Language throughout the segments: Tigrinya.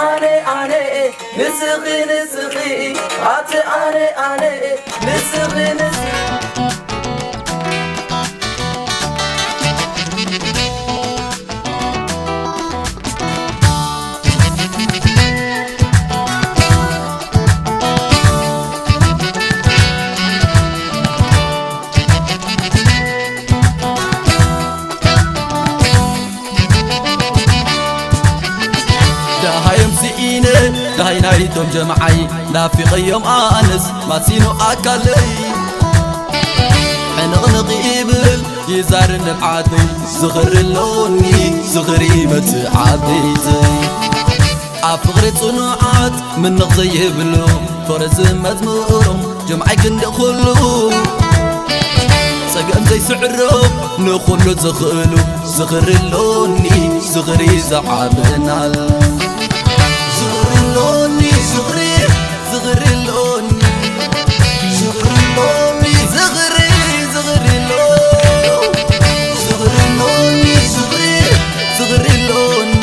ኣነ ኣነ ንስኺ ንስኺ ኣቲ ኣነ ኣነ ንስኺ ንስኺ ደሃዮም ስኢነ ደሃይ ናይቶም ጀምዓይ ናፊቐዮም ኣነስ ማሲኖ ኣካለይ ሕንቕንቕ ይብል ይዛር ንብዓተይ ዝኽሪ ኣሎኒ ዝኽሪ መጽእ ዓበይተይ ኣብ ፍቕሪ ጽኑዓት ምንቕ ዘይብሉ ፍቕሪ ዝመዝምሮም ጀምዓይ ክንዲ ኩሉ ጸገም ዘይስዕሮ ንኹሉ ዝኽእሉ ዝኽሪ ኣሎኒ ዝኽሪ ዝዓበናል ዝኽሪ ኣሎኒ ዝኽሪ ዝኽሪ ኣሎኒ ዝኽሪ ኣሎኒ ዝኽሪ ዝኽሪ ኣሎ ዝኽሪ ኣሎኒ ዝኽሪ ዝኽሪ ኣሎኒ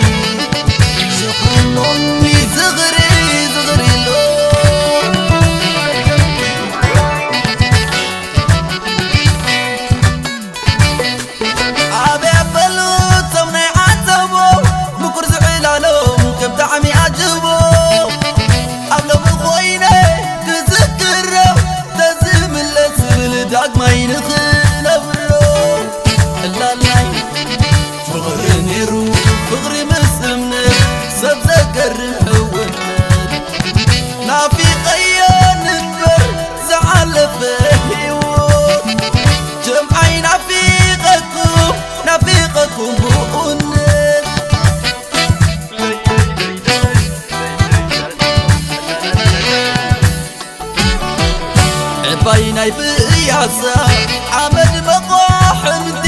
ዝኽሪ ኣሎኒ ዝኽሪ ዝኽሪ ኣሎ ኣበይ ኣበሉ እቶም ናይ ዓተቦ ምኩር ዝዕላሎም ከም ጣዕሚ ኣጅቦ ኣብ ሎሚ ኮይነ ክዝክሮ ተዝምለስ ዝብል ዳግማይ ንኽነብሮ ዕላላይ ፍቕሪ ነይሩ ፍቕሪ ምስ እምነት ሰብ ዘገርም ሕውነት ናፊቐዮ ንበር ዝሓለፈ ህይወት ጀምዓይ ናፊቐኩም ናፊቐኩም ብእውነት ዕባይ ናይ ብያሳ ሓመድ መቋሕምቲ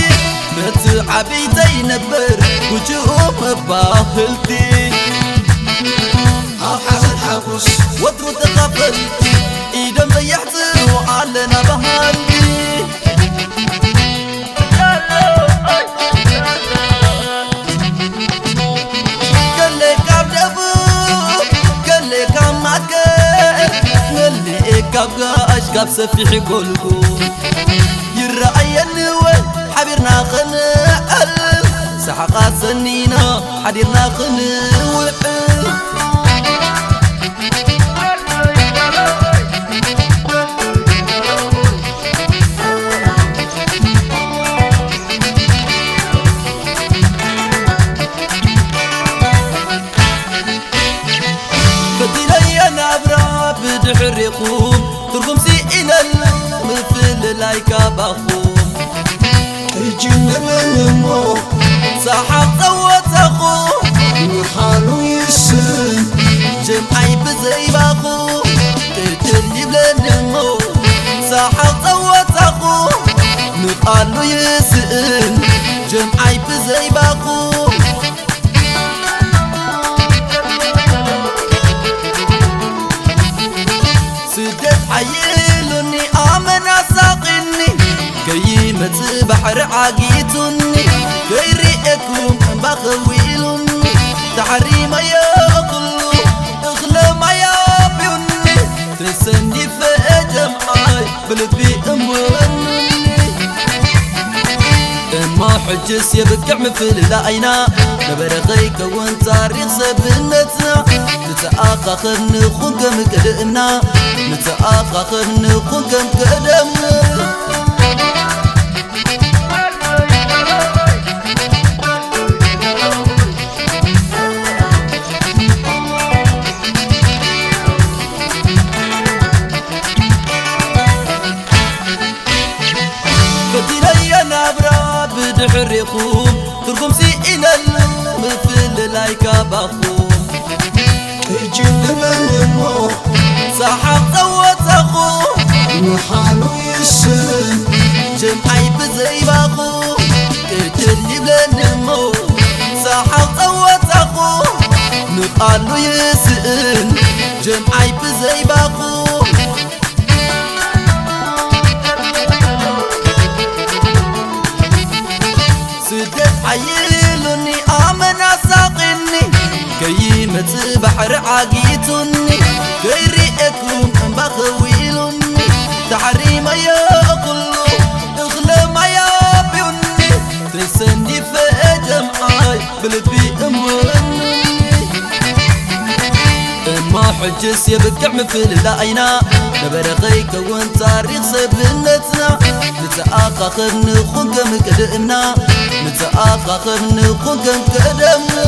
በቲ ዓቢተይ ነበር ጉጅኡ መባህልቲ ኣብ ሓዘን ሓጎስ ወትሩ ተኻፈልቲ ኢዶም ዘየሕጽሩ ኣለና በሃልቲ ገለ ካብ ደቡብ ገለ ካብ ማእከል መሊኤ ካብ ጋሽ ካብ ሰፊሕ ጎልጎል ይረኣየኒ ወ ሓቢርና ኸንዕል ሰሓቓ ሰኒና ሓዲርና ኸንውዕል ፈቲለዮ ናብራ ብድሕሪኹም ትርጉም ስኢነሉ ምፍልላይ ካባኹም ሕጂ ንበል እሞ ሰሓቕ ጸወታኹም ምዃኑ ይስን ጀምዓይ ብዘይባኹም ቅጭል ይብለኒ እሞ ሰሓቕ ጸወታኹም ንቓሉ ይስእን ጀምዓይ ብዘይባኹም ስደት ሓይሉኒ ኣመና ሳቒኒ ከይመጽእ ባሕሪ ዓጊቱኒ ከይርኤኩም እምባ ኸዊሉኒ ተሓሪመዮ ኩሉ እኽለ ማይ ኣብዩኒ ተሰኒፈ ጀምዓይ ብልቢ እምወኒ እሞ ሕጅስ የብቅዕ ምፍልላይና ነበረ ኸይከውን ታሪኽ ሰብነትና ንተኣኻኸብ ንኹን ከም ቀደምና ንተኣኻኸብ ንኹን ከም ቀደምና ፈቲለዮ ናብራ ብድሕሪኹም ትርጉም ስኢነሉ ምፍልላይ ካባኹም ሕጂ ንበል እሞ ሰሓቕ ጸወታኹም ምዃኑ ይስን ጀምዓይ ብዘይባኹም ቅጭል ይብለኒ እሞ ሰሓቕ ጸወታኹም ንቓሉ ይስእን ጀምዓይ ብዘይባኹም ስደት ሓይሉኒ ኣመና ሳቒኒ ከይመጽእ ርዓጊቱኒ ከይሪኤኩም እምባ ኸዊሉኒ፣ ተሓሪመዮ ኩሉ እኽለ ማይ ኣቢዩኒ፣ ተሰኒፈ ደምዓይ ብልቢ እመኑኒ። እሞ ሕጅስ የብቅዕ ምፍልላይና፣ ነበረ ኸይከውን ታሪኽ ሰብነትና፣ ንተኣኻኸብ ንኹን ከም ቀደምና፣ ንተኣኻኸብ ንኹን ከም ቀደምና።